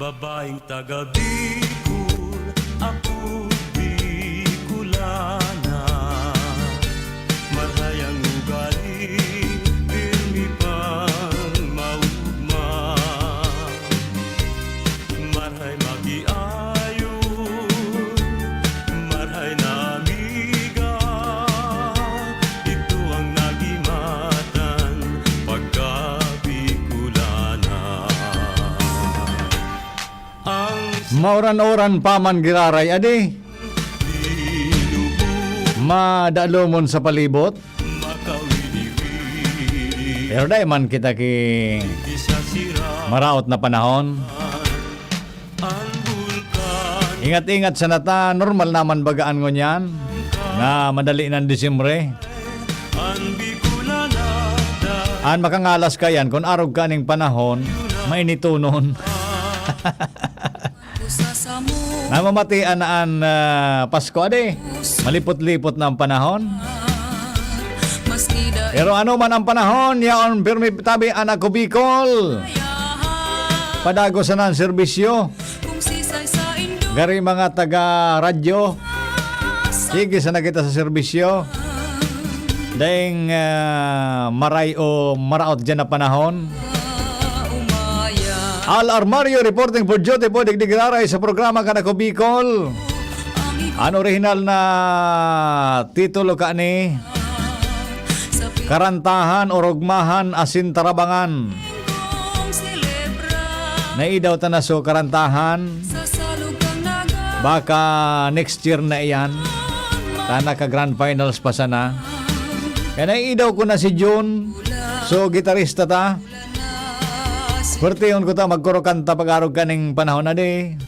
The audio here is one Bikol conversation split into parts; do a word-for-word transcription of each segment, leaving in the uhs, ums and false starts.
Babaeng taga Bicol, ako Bicolana. Marhay ang ugali, pirmi pang maugma. Marhay makiayon, marhay na amiga. Ito ang nagimatan pagka Bicolana. Ang Mauran-uran pa man giraray, adi. Madalomon sa palibot. Pero dai man kita ki maraot na panahon. Ingat-ingat sana ta, normal naman bagaan ngunyan na madali ng Disyembre. An makangalas ka yan, kun arog ka ning panahon, mainitonon. Namamatian na an, ah, Pasko, adi. Malipot-lipot na ang panahon. Pero ano man ang panahon, yaon pirmi tabi an Ako Bicol. Padagos na ang serbisyo. Gari mga taga radyo, sige sana kita sa serbisyo. Daing, ah, maray o maraot dyan na panahon. Al Armario reporting for duty po, digdig raray sa programa kan Ako Bicol. An orihinal na titulo kani, Karantahan, Orogmahan asin Tarabangan. Naidaw ta na so karantahan. Baka next year na iyan. Tana ka grand finals pa sana. Kaya naiidaw ko na si Jun. So, gitarista ta. Pwertehon ko ta, magkurukanta pag-arog kaning panahon na di.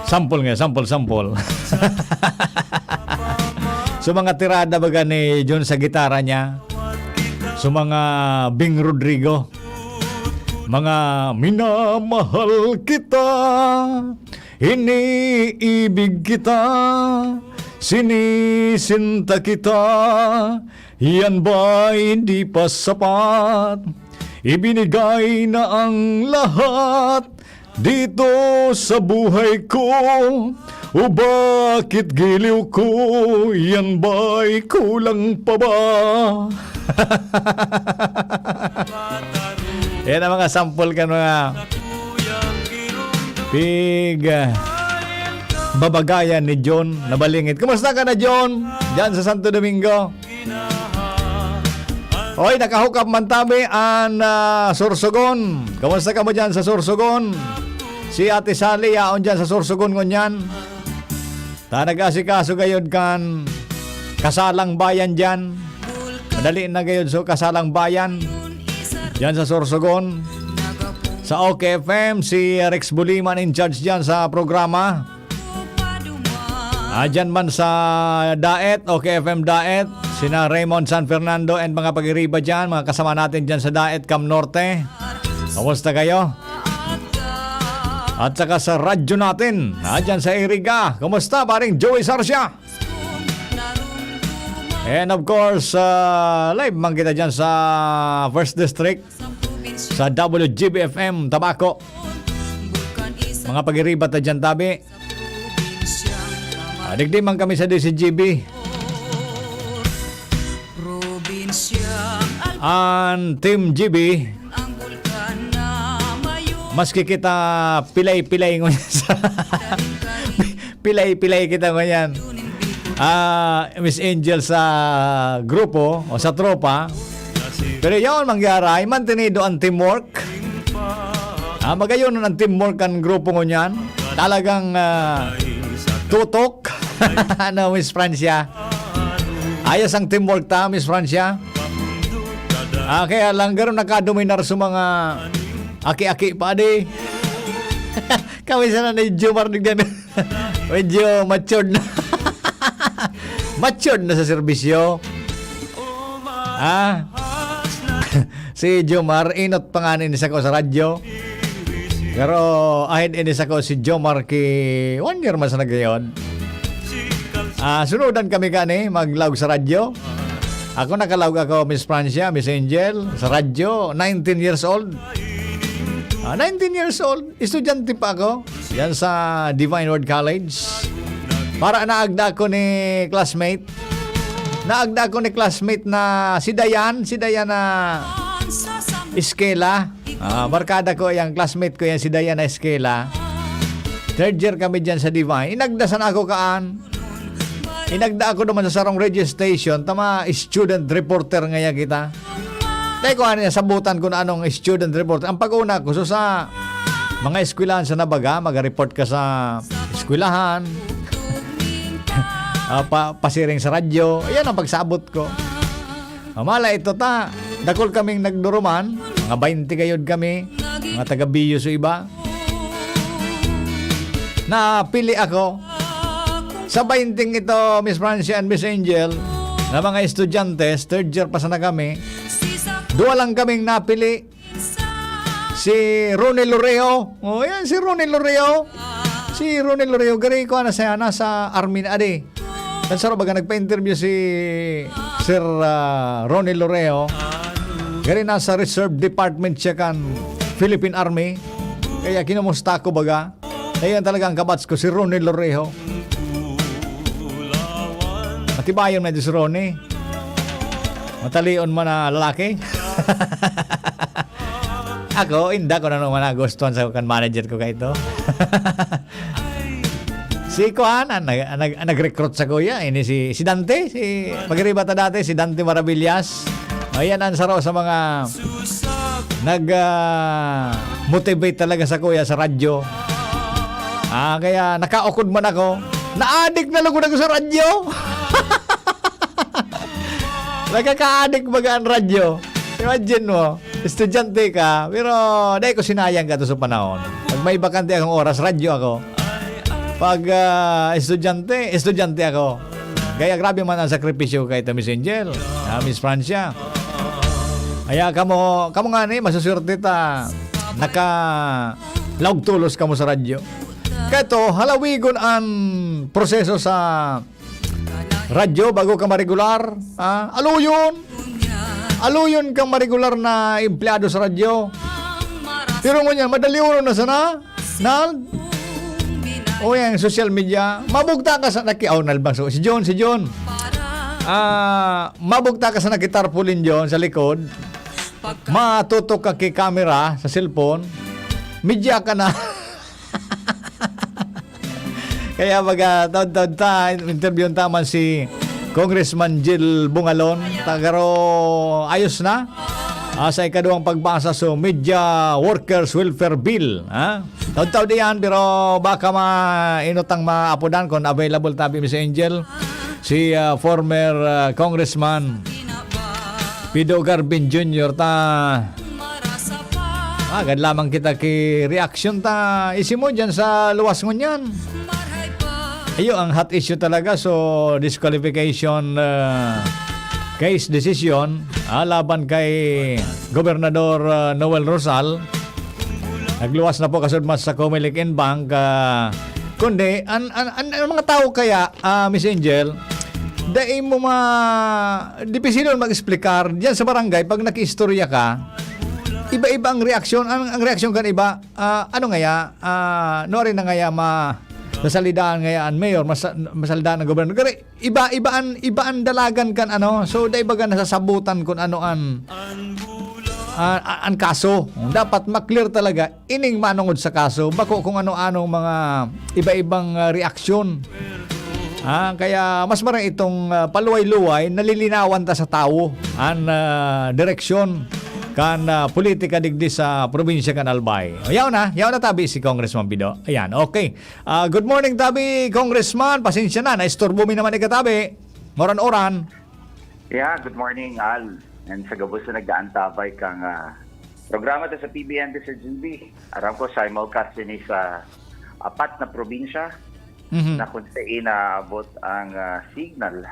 Sampol nga, sampol, sampol. So, mga tirada baga ni Jun sa gitara niya. So, mga Bing Rodrigo. Mga minamahal kita, iniibig kita, sinisinta kita, yan ba hindi pa sapat? Ibinigay na ang lahat dito sa buhay ko. O bakit giliw ko? Yan ba'y kulang pa ba? Yan ang mga sample kan mga pig, ah, babagayan ni John Nabalingit. Kumusta ka na, John? Diyan sa Santo Domingo. Oy, naka-hook up man tabi an, ah, Sorsogon. Kamusta kamo diyan sa Sorsogon? Si Ate Sally, yaon diyan sa Sorsogon ngunyan. Ta nag-asikaso gayod kan kasalang bayan diyan. Madali na gayod so kasalang bayan. Diyan sa Sorsogon. Sa OK F M, si Rex Buliman in charge diyan sa programa. Ah, dyan man sa Daet, OK F M Daet, sina Raymond San Fernando and mga pag-iriba dyan, mga kasama natin dyan sa Daet, Cam Norte. Kumusta kayo? At saka sa radyo natin, ah, dyan sa Iriga. Kumusta, paring Joey Sarsia? And of course, ah, live man kita dyan sa First District, sa W G B F M Tabaco. Mga pag-iriba ta dyan, tabi. Ah, digdi man kami sa D C G B. An Team G B, maski kita pilay-pilay ngunyan sa, pilay-pilay kita ngunyan. Ah, Miss Angel sa grupo o sa tropa. Pero yaon mangyari, mantenido ang teamwork. Ah, magayon ang teamwork kan grupo ngunyan. Talagang, ah, tutok. Ano, Miss Francia? Ayos ang teamwork ta, Miss Francia. Ah, kaya lang, garo nakadominar sa mga aki-aki pa, di. Kami sana ni Jomar, nagdan-, medyo matured na. Matured na sa serbisyo. Ah? Si Jomar, inot pa nga ni sako sa radyo. Pero ahin ini sako si Jomar ki one year mas na gayon. Ah, sunudan kami gani, maglaog sa radyo. Ako, nakalaog ako, Miss Francia, Miss Angel, sa radyo, nineteen years old. Ah, nineteen years old, estudyante pa ako, yan sa Divine Word College. Para naagda ako ni classmate. Naagda ako ni classmate na si Dayan, si Dayan na Iskela. Ah, barkada ko, yang classmate ko yan, si Dayan na Iskela. Third year kami dyan sa Divine. Inagda sana ako kaan. Inagda ako naman sa sarong radio station, tama, student reporter ngaya kita. Dai ko ani nasabutan kun anong student reporter. Ang pag-una ko, so sa mga eskwelahan sa Nabaga, mag-report ka sa eskwelahan. Ah, pa, pasiring sa radyo. Yan ang pagsabot ko. Mamala ito ta, dakul kaming nagduruman, mga baynte gayod kami, mga taga-Biyo so iba. Napili ako. Sa baynting ito, Miss Francia and Miss Angel, na mga estudyante, third year pa sana kami, duwa lang kaming napili. Si Ronnie Loreo. Oh, yan, si Ronnie Loreo. Si Ronnie Loreo, gari ko na siya, nasa army na adi. Kan saro baga nagpa-interview si Sir, ah, Ronnie Loreo. Gari nasa reserve department siya kan Philippine Army. Kaya kinumusta ko baga. Ayan talaga ang kabats ko, si Ronnie Lorejo. Matibayon na si Ronnie. Matalion man na lalaki. Ako, inda ko na naman nagustuhan sa kan manager ko kaito. Si Kuan, ang, nag, ang, nag, ang nag-recruit sa kuya, ini si, si Dante, si pagriba ta dati, si Dante Maravillas. Ayan ang saro sa mga nag, ah, motivate talaga sa kuya sa radyo. Ah, kaya nakaukod man ako. Naadik na lugod ako sa radyo. Nakakaadik baga ang radyo. Imagine mo, estudyante ka, pero dai ko sinayang ka to sa panahon. Pag may bakante akong oras, radyo ako. Pag, ah, estudyante, estudyante ako. Kaya grabe man ang sakripisyo kay Miss Angel, ah, Miss Francia. Kaya kamo, kamo nga ni, masuswerte ta naka laog tolos kamo sa radyo. Kaito, halawigon an proseso sa radyo bago ka maregular. Ah, aluyon. Aluyon kang maregular na empleyado sa radyo. Pero ngunyan, madali uno na sana. Nal? O yan, social media. Mabugta ka sa naki-, oh, nalbang. So, si John, si John. Ah, mabugta ka sa naki-tarpaulin, John, sa likod. Matutok ka ki camera sa cellphone. Media ka na. Kaya baga, taod-taod ta, interviewon ta man si Congressman Jil Bungalon. Tagaro, ayos na. Ah, sa ikaduwang pagbasa, so, Media Workers Welfare Bill, ha? Taod-taod iyan, pero baka mainutang maapodan kung available tabi, Miss Angel. Si, ah, former, ah, Congressman Pido Garbin Junior ta. Agad lamang kita ki reaction ta. Isi mo dyan sa luwas ngunyan. Iyo ang hot issue talaga. So, disqualification, ah, case decision, ah, laban kay Gobernador, ah, Noel Rosal. Nagluwas na po kasudmat sa Comelec and Bank, ah, kundi an, an, an, an mga tao kaya, ah, Miss Angel, dai mo ma-, dipisilon mag-explicar diyan sa barangay pag nakiistorya ka. Iba-iba ang reaksyon. Ang, ang reaksyon kan iba, ah, ano ngaya, ah, nuarin na ngaya ma-, masalidaan ngaya an mayor, masa-, masalidaan ang gobernador. Gari, iba, iba an, iba an dalagan kan ano. So, dai baga nasasabutan kun ano an, ah, a-, an kaso. Dapat ma-clear talaga ining manongod sa kaso, bako kung ano-anong mga iba-ibang, ah, reaksyon. Ah, kaya mas maray itong, ah, paluway-luway, nalilinawan ta sa tawo an, ah, direksyon kan, ah, politika digdi sa probinsya kan Albay. Yaw na, yaw na tabi si Congressman Pido. Ayan, okay. Ah, good morning, tabi, Congressman. Pasensya na, naisturbo mi naman ikatabi. Moran-oran. Yeah, good morning, Al. And sa gabos na nag-aantabay kang, ah, programa ta sa P B N T sa G B. Aram ko, simulcast ini sa apat na probinsya Mhm. na kung saan naabot ang, ah, signal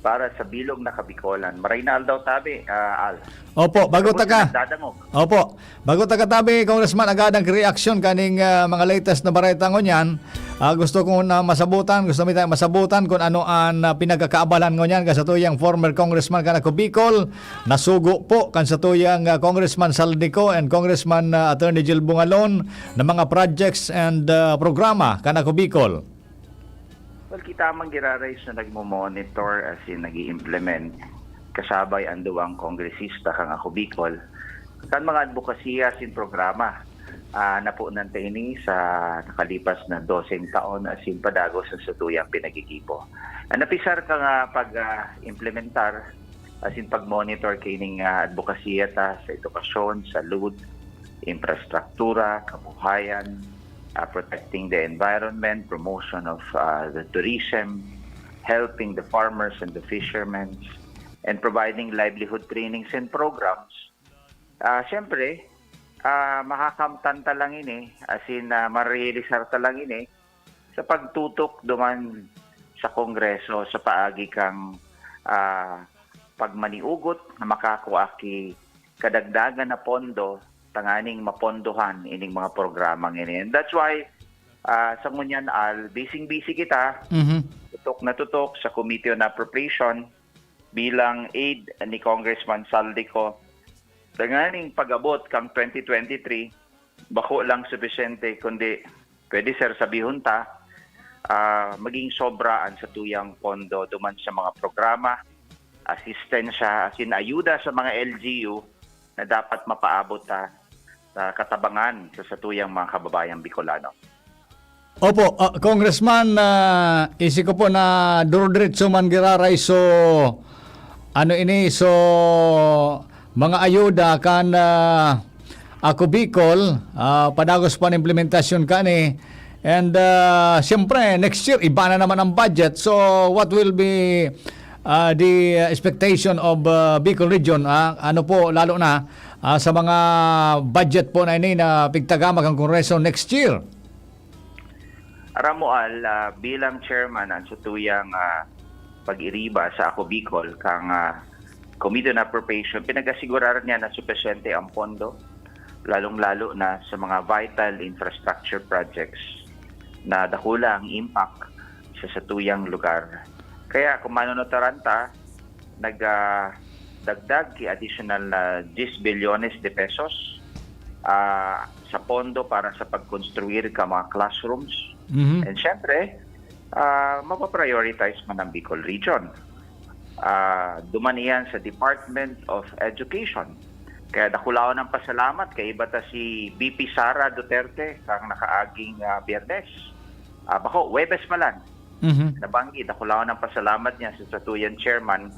para sa bilog na Kabikolan. Maray na aldaw tabi, ah, Al. Opo, bago Sa ta ka. Nagdadangog. Opo, bago ta ka tabi, Congressman, agad ang reaksyon kaning, ah, mga latest na bareta ngunyan. Ah, gusto ko na masabutan, gusto mi tayo masabutan kung ano an, ah, pinagkakaabalan ngunyan kan satuyang former congressman kan Ako Bicol, nasugo po kan satuyang, ah, Congressman Saldico and Congressman, ah, Attorney Jill Bungalon na mga projects and, ah, programa kan Ako Bicol. Well, kita man giraray sa nagmo-monitor as in nag-i-implement kasabay ang duwang kongresista kan Ako Bicol kan mga adbokasya sin programa. Ah, napunan ta ini sa nakalipas na doseng taon asin padagos sa satuyang pinagigibo. An napisar ka nga pag, ah, implementar asin pag-monitor kaining, ah, adbokasya ta sa edukasyon, salud, infrastruktura, kabuhayan, ah, protecting the environment, promotion of, ah, the tourism, helping the farmers and the fishermen, and providing livelihood trainings and programs. Ah, siyempre, ah, makakamtan ta lang ini, as in, ah, marealisar ta lang ini sa pagtutok duman sa Kongreso sa paagi kang, ah, pagmaniugot na makakua ki kadagdagan na pondo tanganing mapondohan ining mga programang ini. And that's why, ah, sa ngunyan, Al, busy-busy kita, Mhm. tutok na tutok sa Committee on Appropriation bilang aide ni Congressman Saldico. Tanganing pag-abot kang twenty twenty-three, bako lang sufisyente, kundi pwede, sir, sabihon ta, ah, maging sobra an satuyang pondo duman sa mga programa, asistensya, asin ayuda sa mga L G U na dapat mapaabot ta sa katabangan sa satuyang mga kababayang Bicolano. Opo, ah, Congressman, ah, isi ko po na durudiretso man giraray so, ano ini, so, mga ayuda kan, ah, Ako Bicol, ah, padagos pa an implementasyon kani. And, ah, siyempre, next year, iba na naman ang budget. So, what will be, ah, the expectation of, ah, Bicol Region? Ah, ano po, lalo na, ah, sa mga budget po na ini na pigtagama kan Kongreso next year? Aram mo, Al, ah, bilang chairman, ang satuyang, ah, pag-iriba sa Ako Bicol, kang, ah, Committee on Appropriation, pinag-asigurar niya na supisyente ang pondo, lalong-lalo na sa mga vital infrastructure projects na dakula ang impact sa satuyang lugar. Kaya kung manonotaran ta, nag, ah, dagdag ki additional na diyes bilyones de pesos, ah, sa pondo para sa pagkonstruir ka mga classrooms. Mhm. And syempre, ah, mapaprioritize man ang Bicol Region. Ah, duman iyan sa Department of Education. Kaya dakulaon ang pasalamat kay iba ta si V P Sara Duterte kang nakaaging, ah, Biyernes. Ah, bako, Huwebes pa lang. Mhm. Nabanggit, dakulaon ang pasalamat niya sa satuyang chairman,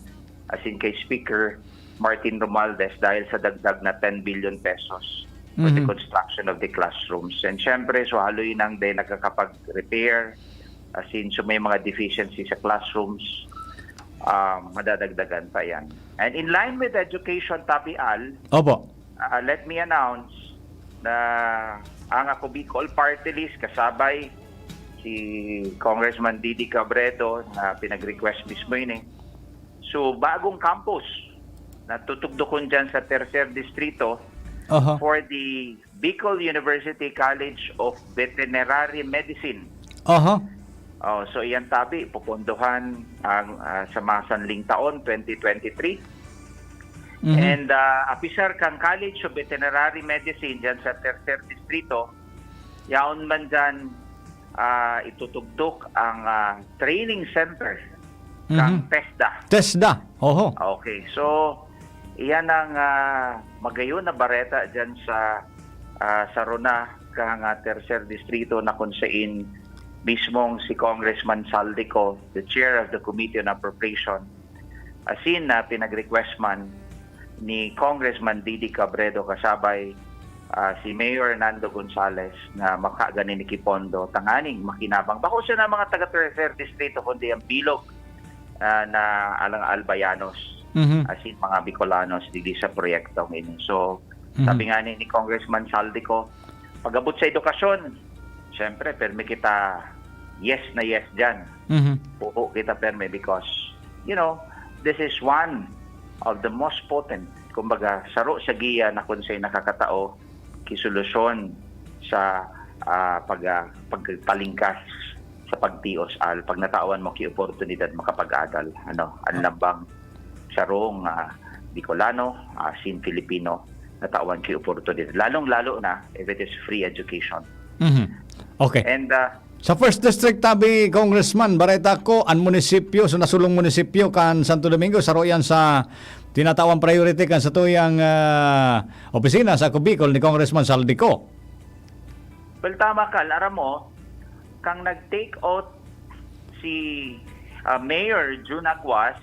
as in kay Speaker Martin Romualdez, dahil sa dagdag na ten billion pesos for the Mhm. construction of the classrooms. And syempre, so haloy nang de nagkakapag-repair, as in, so may mga deficiency sa classrooms, ah, madadagdagan pa yan. And in line with education, Tapi Al, Opo. ah, let me announce na ang Ako Bicol Party List, kasabay si Congressman Didi Cabredo na pinag-request mismo ini. So, bagong campus na tutugdokon dyan sa Tercer Distrito Aha. for the Bicol University College of Veterinary Medicine. Aha. Oh, so iyan tabi, pupondohan ang, ah, sa mga sanling taon, twenty twenty-three. Mhm. And, ah, apisar kang College of Veterinary Medicine dyan sa Tercer Distrito, yaon man dyan, ah, itutugdok ang, ah, training center kang Mhm. TESDA. TESDA, oho. Okay, so iyan ang, ah, magayon na bareta dyan sa, ah, sa Rona, kang, ah, Tercer Distrito, na kung sain mismong si Congressman Saldico, the chair of the Committee on Appropriation, asin na pinag-request man ni Congressman Didi Cabredo kasabay, ah, si Mayor Nando Gonzales na makaganin ni Kipondo tanganing makinabang. Bako siya na mga taga Tercer Distrito, kundi ang bilog, ah, na alang Albayanos, Mhm. asin mga Bicolanos, digdi sa proyektong ini. So, Mhm. sabi nga ni, ni Congressman Saldico, pag-abot sa edukasyon, siyempre, permi kita, yes na yes dyan. Mhm. Oo, kita permi because, you know, this is one of the most potent, kumbaga, saro sa giya na kung sa'yo nakakatao, ki solusyon sa, ah, pag, ah, pagpalingkas sa pagtios, Al, pag natawan mo ki oportunidad makapag-adal, ano, ang lambang sarong, ah, Bicolano, ah, sin Filipino, natawan ki oportunidad. Lalong-lalo na if it is free education. Mhm. Okay. And uh, sa first district, tabi, Congressman, bareta ko, an munisipyo, so nasulong munisipyo kan Santo Domingo, saro yan sa tinatawan priority kan satuyang uh, opisina sa Cubicol ni Congressman Saldico. Well, tama ka. Aram mo, kang nag-take out si uh, Mayor Jun Aguas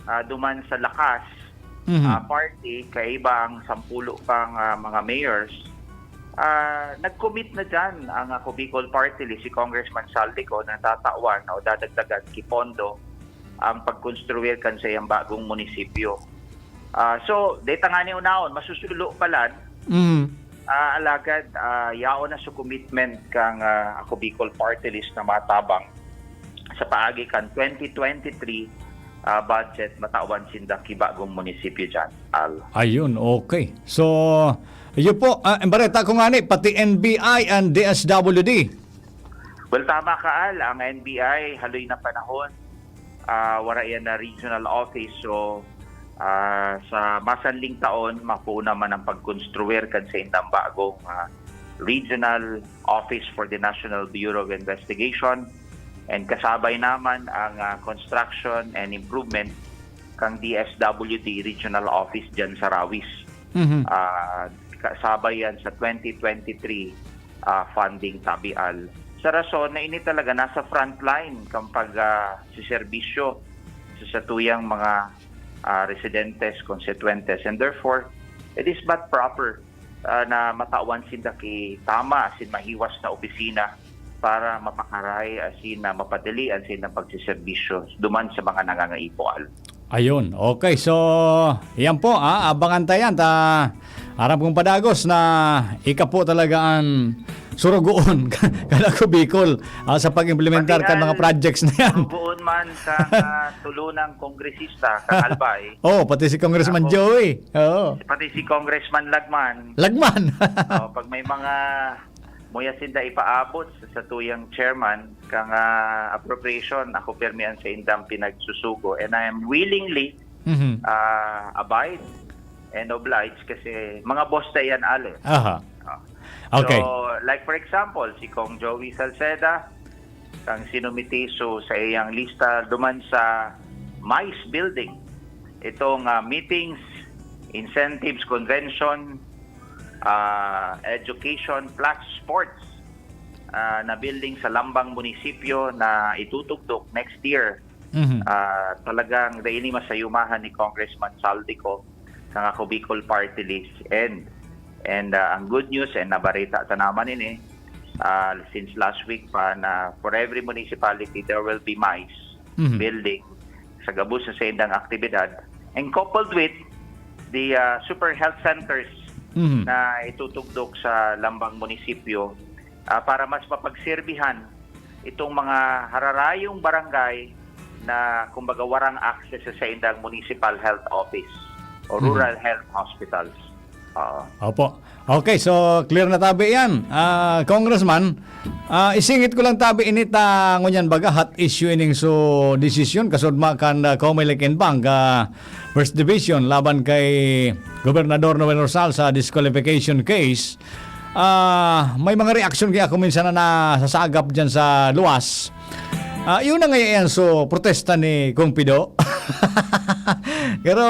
uh, duman sa Lakas mm-hmm. uh, party, kaiba ang sampulo pang uh, mga mayors, uh, nag-commit na dyan ang uh, Cubicol Party List, si Congressman Saldico, na tatawan o dadagdagan ki pondo ang pagkonstruir kan sa iyang bagong munisipyo. Uh, so, data nga ni unahon, masusulo pa lang, mm. Uh, alagad, uh, yaon na sa commitment kang uh, Ako Bicol Party List na matabang sa paagi kan twenty twenty-three uh, budget matawan sinda ki bagong munisipyo dyan, Al. Ayun, okay. So, iyo po, uh, bareta ko nga ni, pati N B I and D S W D. Well, tama ka, Al. Ang N B I, haloy na panahon, uh, wara yan na regional office. So, uh, sa masanling taon, mapuo naman ang pagkonstruir kan sa indang bagong uh, Regional Office for the National Bureau of Investigation. And kasabay naman ang uh, construction and improvement kang D S W D Regional Office dyan sa Rawis. Mm-hmm. Uh, kasabay yan sa twenty twenty-three uh, funding, tabi, Al. Sa rason na ini talaga nasa frontline kang pag uh, siserbisyo sa satuyang mga uh, residentes, konstituentes, and therefore it is but proper uh, na matawan sinda ki tama asin mahiwas na opisina para mapakaray asin na mapadali an saindang pagsiserbisyo duman sa mga nangangaipo, Al. Ayun. Okay. So, yan po, ah, abangan ta yan. Ta, aram kong padagos na ika po talaga ang surugoon kan Ako Bicol ah, sa pag-implementar kan mga projects na yan. Surugoon man sa uh, tulunang kongresista, kang Albay. Oh, pati si Congressman Ako, Joey. Oo. Pati si Congressman Lagman. Lagman. Oh, pag may mga muya sinda ipaabot sa, sa tuyang chairman, kang uh, appropriation, ako permi an sa indang pinagsusugo. And I am willingly mm-hmm. uh, abide and oblige kasi mga boss na yan, Ale. Aha. Uh, okay. So, like for example, si Kong Joey Salceda, ang sinumiti so sa iyang lista duman sa MICE building, itong uh, meetings, incentives, convention, uh, education plus sports uh, na building sa Lambang Munisipyo na itutugdok next year. Mm-hmm. Uh, talagang dahil ni masayumahan ni Congressman Saldico sa Ako Bicol Party List. And, and uh, ang good news, and nabarita ta naman ini, uh, since last week pa, na for every municipality, there will be MICE mm-hmm. building sa gabos sa saindang aktibidad. And coupled with the uh, super health centers mm-hmm. na itutugdok sa Lambang Munisipyo uh, para mas mapagserbihan itong mga hararayong barangay na kumbaga warang access sa saindang municipal health office o mm-hmm. rural health hospitals. Uh, Opo. Okay, so clear na tabi yan. Uh, Congressman, uh, isingit ko lang tabi inita ngunyan baga hot issue ining so desisyon kasudma kan uh, Comelec and Bank uh, First Division laban kay Gobernador Noel Rosal sa disqualification case. Uh, may mga reaksyon kaya ako minsan na nasasagap dyan sa luwas. Uh, yun na ngayon so protesta ni Kong Pido. Pero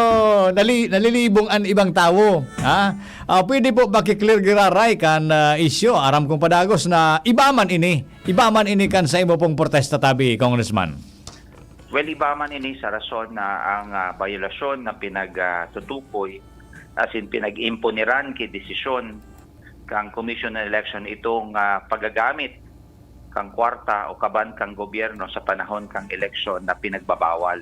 nali, nalilibong an ibang tawo. Ha? Uh, pwede po ba ki-clear giraray kan uh, isyu? Aram kong padagos na iba man ini. Iba man ini kan sa imo pong protesta tabi, Congressman. Well, iba man ini sa rason na ang uh, bayolasyon na pinagtutukoy uh, as in pinag-imponiran ki desisyon kang Commission on Election itong uh, paggagamit kang kwarta o kaban kang gobyerno sa panahon kang eleksyon na pinagbabawal.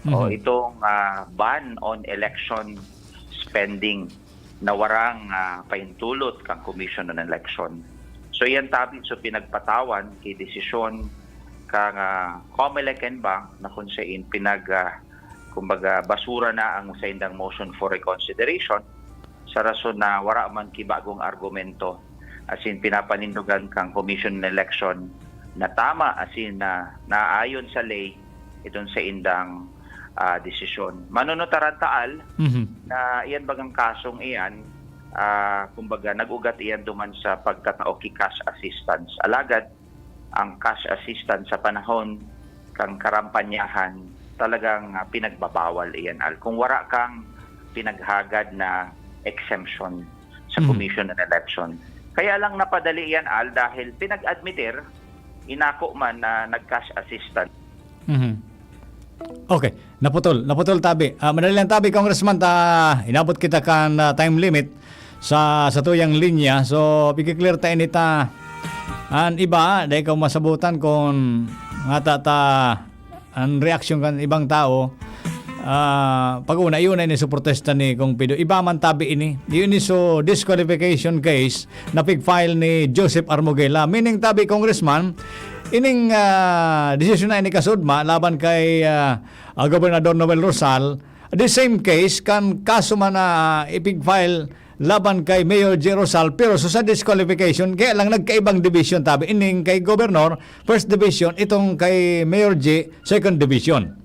Mm-hmm. O itong uh, ban on election spending na warang uh, pahintulot kang Commission on Election. So yan tabi so pinagpatawan ki desisyon kang uh, Comelec and Bank na kung sain pinag uh, kumbaga basura na ang saindang motion for reconsideration sa rason na wara man ki bagong argumento as in pinapanindogan kang Commission on Election na tama, asin na naayon sa ley itong saindang, ah, desisyon. Manunutaran ta, Al, Mhm. na iyan bagang kasong iyan, ah, kumbaga, nag-ugat iyan duman sa pagtatao ki cash assistance. Alagad, ang cash assistance sa panahon kan karampanyahan, talagang, ah, pinagbabawal iyan, Al. Kung wara kang pinaghagad na exemption sa Mhm. Commission on Election. Kaya lang napadali iyan, Al, dahil pinag-admitir, inako man na nag-cash assistance. Mhm. Okay, naputol, naputol tabi. Ah, madali lang tabi, Congressman, ta inabot kita kan, ah, time limit sa, sa tuyang linya. So, piki-clear ta ini ta. An iba, dai ko masabutan kung ngata ta an reaksyon kan ibang tao. Ah, pag-una, iyon na ini sa protesta ni Kong Pido. Iba man tabi ini. Iyon ni so disqualification case na pig-file ni Joseph Armugela. Meaning, tabi, Congressman, ining, ah, desisyon na ini kasudma laban kay, ah, ah, Gobernador Noel Rosal, the same case kan kaso man na ipig-file laban kay Mayor J Rosal, pero so sa disqualification, kaya lang nagkaibang division, tabi. Ining kay Gobernador, first division, itong kay Mayor J, second division.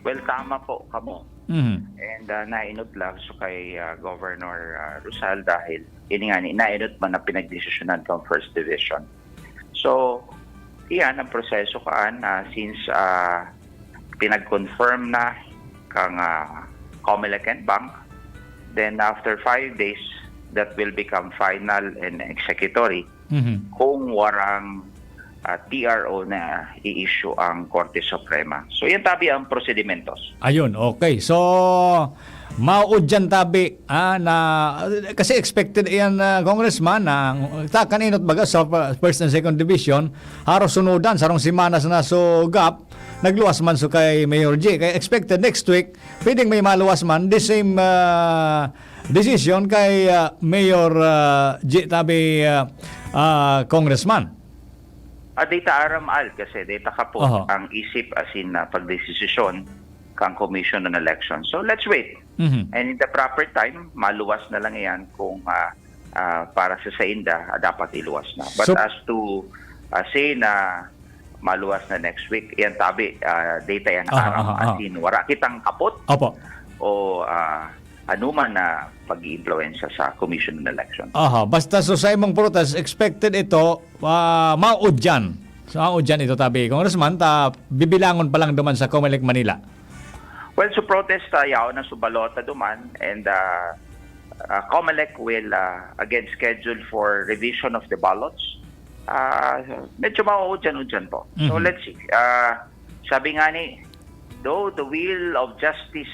Well, tama po kamo. Mhm. And, ah, nainot lang so kay, ah, Governor, ah, Rosal dahil ini nga ni, nainot man na pinagdesisyonan kang first division. So, iyan ang proseso kaan, ah, since, ah, pinag-confirm na kang, ah, Comelec and Bank, then after five days, that will become final and executory Mhm. kung warang, ah, T R O na i-issue ang Korte Suprema. So, yan tabi ang prosedimentos. Ayun, okay. So, mao dyan tabi, ah, na, kasi expected iyan, ah, Congressman, na ta kan inot baga sa fir-, first and second division, haros sunudan, sarong semana na so gap, nagluwas man so kay Mayor J. Kaya expected next week, pwedeng may maluwas man, the same, ah, decision kay, ah, Mayor, ah, J tabi, ah, ah, Congressman. Ah, data aram, Al, kasi data ka po Aha. ang isip asin na pagdesisyon kang Commission on Election. So, let's wait. Mhm. And in the proper time, maluwas na lang yan kung, ah, ah, para sa sainda, ah, dapat iluwas na. But So as to, ah, say na maluwas na next week, yan tabi, ah, data yan Aha, aram. aha, aha. Asin, wala kitang kapot Opo. o, ah, anuman na pag-iimpluwensya sa Commission on Election. Aha, basta so sa imong protest, expected ito, ah, maudyan. So, maudyan ito, tabi, Congressman, ta bibilangon pa lang duman sa Comelec Manila. Well, so protest, ah, yaon na so balota duman, and, ah, ah, Comelec will, ah, again schedule for revision of the ballots. Ah, medyo maudyan-udyan po. So, Mhm. let's see. Ah, sabi nga ni, "Though the wheel of justice,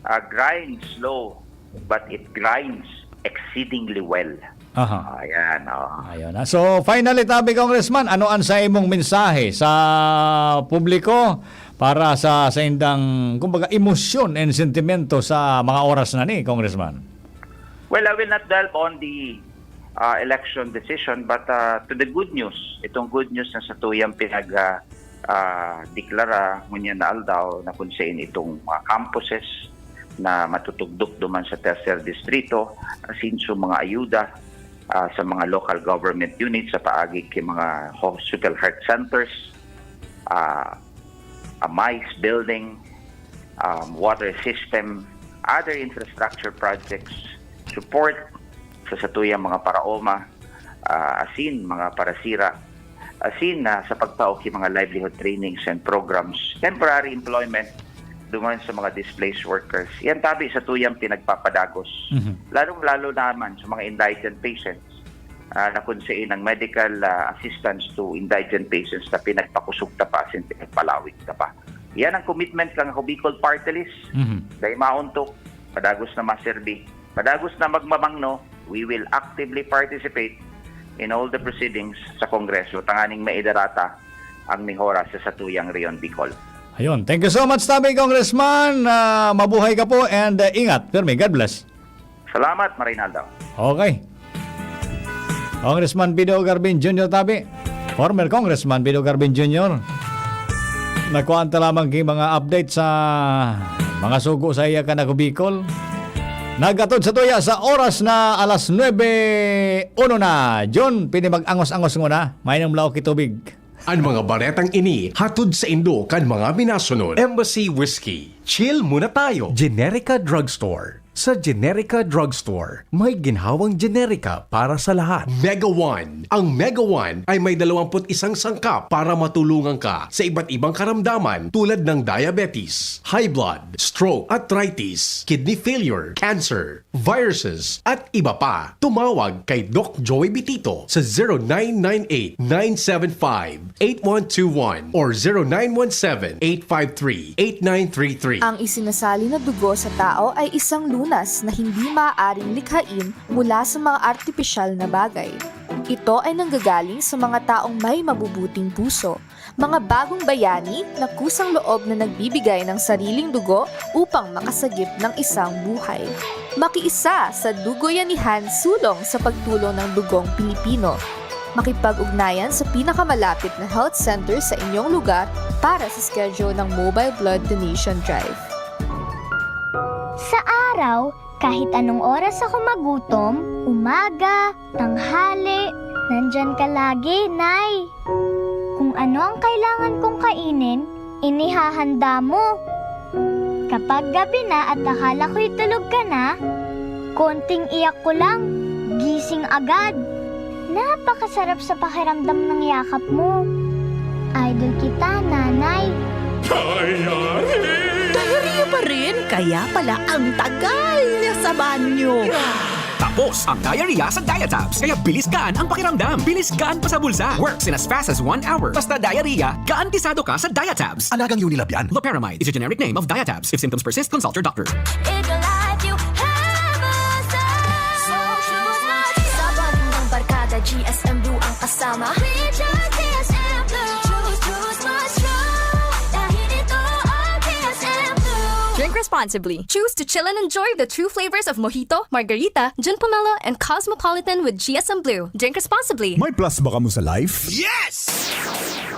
ah, grinds slow, but it grinds exceedingly well." Aha. Ayan, oh. Ayun, ah. So, finally, tabi, Congressman, ano ang sa imong mensahe sa publiko para sa, sa indang, kumbaga, emosyon and sentimento sa mga oras na ni, Congressman? Well, I will not delve on the, ah, election decision, but, ah, to the good news, itong good news na sa tuyang pinag, ah, ah, deklara ngunyan na aldaw na kung saan itong mga campuses na matutugdok duman sa Tercer Distrito, asin so mga ayuda, ah, sa mga local government units sa paagi kay mga hospital health centers, ah, a MICE building, um, water system, other infrastructure projects, support sa satuyang mga paraoma, ah, asin mga parasira, asin, ah, sa pagtao ki mga livelihood trainings and programs, temporary employment duman sa mga displaced workers. Yan tabi sa tuyang pinagpapadagos, Mhm. lalong-lalo naman sa mga indigent patients, ah, na kung sa inang medical, ah, assistance to indigent patients na pinagpakusog ta pa, asin pinagpalawig ta pa. Yan ang commitment kan Ako Bicol Party List. Mhm. Dai maontok, padagos na maserbi, padagos na magmamangno, we will actively participate in all the proceedings sa Kongreso tanganing maidarata ang mehora sa satuyang Rehiyon Bicol. Ayun. Thank you so much, tabi, Congressman. Ah, mabuhay ka po and, ah, ingat. Pirmi. God bless. Salamat, Marinaldo. Okay. Congressman Pido Garbin Junior tabi. Former Congressman Pido Garbin Junior. Nakuhaan ta lamang ki mga update sa mga sugo sa iya kan Ako Bicol. Naghatod sa tuya sa oras na alas nuebe uno na. John, pwede mag-angos-angos nguna. Mainom laog ki tubig. An mga baretang ini hatod saindo kan mga minasunod: Embassy Whiskey, Chill Muna Tayo, Generica Drugstore. Sa Generica Drugstore, may ginhawang Generica para sa lahat. Mega One. Ang Mega One ay may dalawampu't isang sangkap para matulungan ka sa iba't ibang karamdaman tulad ng diabetes, high blood, stroke, arthritis, kidney failure, cancer, viruses, at iba pa. Tumawag kay Doc Joey Bitito sa zero nine nine eight, nine seven five, eight one two one or zero nine one seven, eight five three, eight nine three three. Ang isinasali na dugo sa tao ay isang lunas na hindi maaaring likhain mula sa mga artipisyal na bagay. Ito ay nanggagaling sa mga taong may mabubuting puso, mga bagong bayani na kusang loob na nagbibigay ng sariling dugo upang makasagip ng isang buhay. Makiisa sa Dugoyanihan Sulong sa Pagtulong ng Dugong Pilipino. Makipag-ugnayan sa pinakamalapit na health center sa inyong lugar para sa schedule ng Mobile Blood Donation Drive. Sa araw, kahit anong oras ako magutom, umaga, tanghali, nandyan ka lagi, Nay. Kung ano ang kailangan kong kainin, inihahanda mo. Kapag gabi na at akala ko'y tulog ka na, konting iyak ko lang, gising agad. Napakasarap sa pakiramdam ng yakap mo. Idol kita, Nanay. Diarrhea! Diarrhea pa rin? Kaya pala ang tagal niya sa banyo. Tapos ang diarrhea sa Diatabs. Kaya bilis gaan ang pakiramdam. Bilis gaan pa sa bulsa. Works in as fast as one hour. Basta diarrhea, garantisado ka sa Diatabs. Alagang Unilab yan. Loperamide is a generic name of Diatabs. If symptoms persist, consult your doctor. In your life, you have a son. So choose Mars. Sa bonding ng barkada, G S M Blue ang kasama. We choose G S M Blue. Choose, choose Mars Strong. Dahil ito ang G S M Blue. Drink responsibly. Choose to chill and enjoy the true flavors of Mojito, Margarita, Gin Pomelo, and Cosmopolitan with G S M Blue. Drink responsibly. May plus ba kamo sa life? Yes!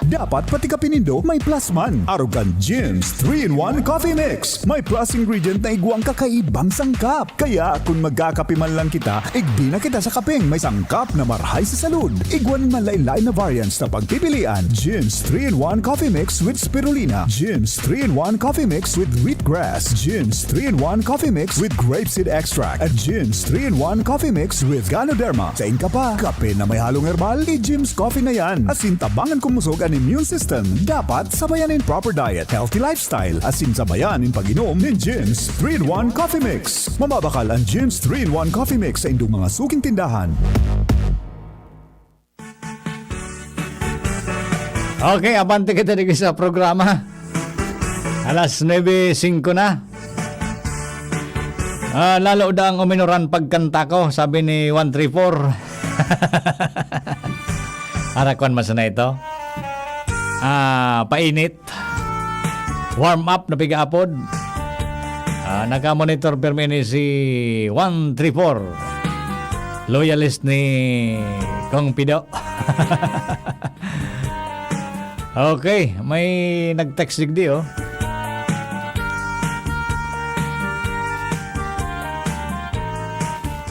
Dapat pati kape nindo may plus man. Arog kan Jim's three-in-one Coffee Mix. May plus ingredient na igwang kakaibang sangkap. Kaya kun magkakape man lang kita, igbi na kita sa kapeng may sangkap na marhay sa salud. Igwa nin manlaen-laen na variants na pagpipilian. Jim's three-in-one Coffee Mix with Spirulina. Jim's three-in-one Coffee Mix with Wheatgrass. Jim's three-in-one Coffee Mix with Grapeseed Extract. At Jim's three-in-one Coffee Mix with Ganoderma. Sain ka pa? Kape na may halong herbal? I-Jim's Coffee na yan. Asin tabangan kumusog an immune system. Dapat sabayan nin proper diet, healthy lifestyle, asin sabayan nin pag-inom nin Jim's three-in-one Coffee Mix. Mababakal an Jim's three-in-one Coffee Mix sa indong mga suking tindahan. Okay, abante kita digdi sa programa. Alas nuebe singko na. Ah, lalo daang uminoran pagkanta ko, sabi ni one three four. Arakwan man sana ito. Ah, painit. Warm up na pigaapod. Ah, naka-monitor pirmi ni si one three four. Loyalist ni Kong Pido. Okay, may nag-text digdi, oh.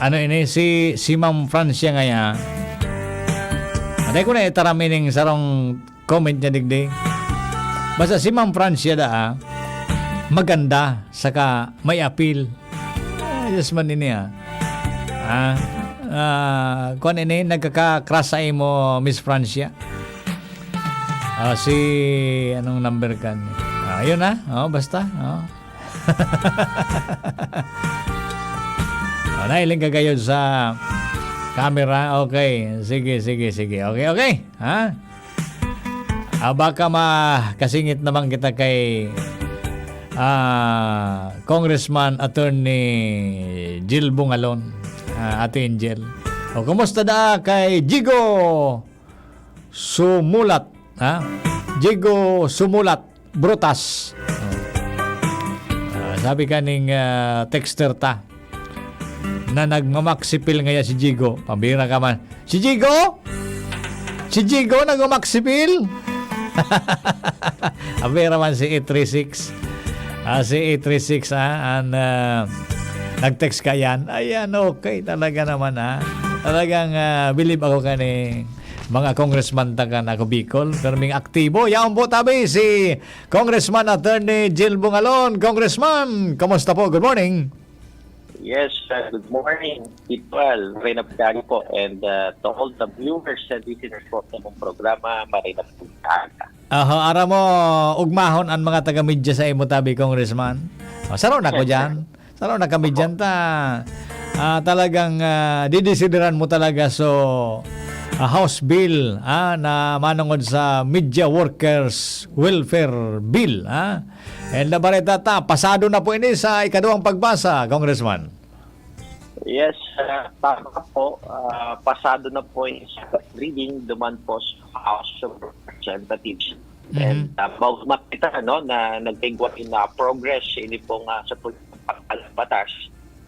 Ano ini? Si, si Ma'am Francia ngaya. Anay ko na itaram ining sarong comment niya digdi. Basta si Ma'am Francia daa, maganda, saka may appeal. Ah, Diyos man ini, ah. Ah, ah, kuwan ini, nagkaka-crush sa imo, Miss Francia. Ah, si, anong number kan? Ah, yun, ah. Oh, basta, oh. Oh, nahiling ka kayo sa camera. Okay. Sige, sige, sige. Okay, okay. Ha? Ah, baka makasingit naman kita kay, ah, Congressman Attorney Jill Bungalon, ah, Ate Angel. O, kumusta da kay Jigo Sumulat? Ha? Jigo Sumulat, Brutas. Ah, sabi kaning, ah, texter ta, na nagmamaksipil ngaya si Jigo. Pambira ka man. Si Jigo? Si Jigo nagmamaksipil? Pambira man si eight three six. Ah, si eight three six, ah, an, ah, nag-text ka yan. Ayan, okay. Talaga naman, ah. Talagang, ah, bilib ako kani mga congressman ta kan Ako Bicol, perming aktibo. Yaon po tabi si Congressman Attorney Jill Bungalon. Congressman, kamusta po? Good morning. Yes, uh, good morning, Tito Al. Maray na pagkaagi po. And uh, to all the viewers and listeners po sa mong programa, maray na pagkaagi. Aha, ara mo, ugmahon an mga taga-media sa imo tabi, Congressman. O, saro na ko dyan. Saro na kami dyan ta. Ah, talagang ah, didesideran mo talaga so ah, House Bill ah, na manungod sa Media Workers Welfare Bill. Ah. And nabareta ta, pasado na po ini sa ikaduhang pagbasa, Congressman. Yes, uh, tama po. Uh, pasado na po yung second reading duman po sa House of Representatives. And uh, bago makita no, na nagkaigwa na progress ini pong uh, sa pagpapalabas,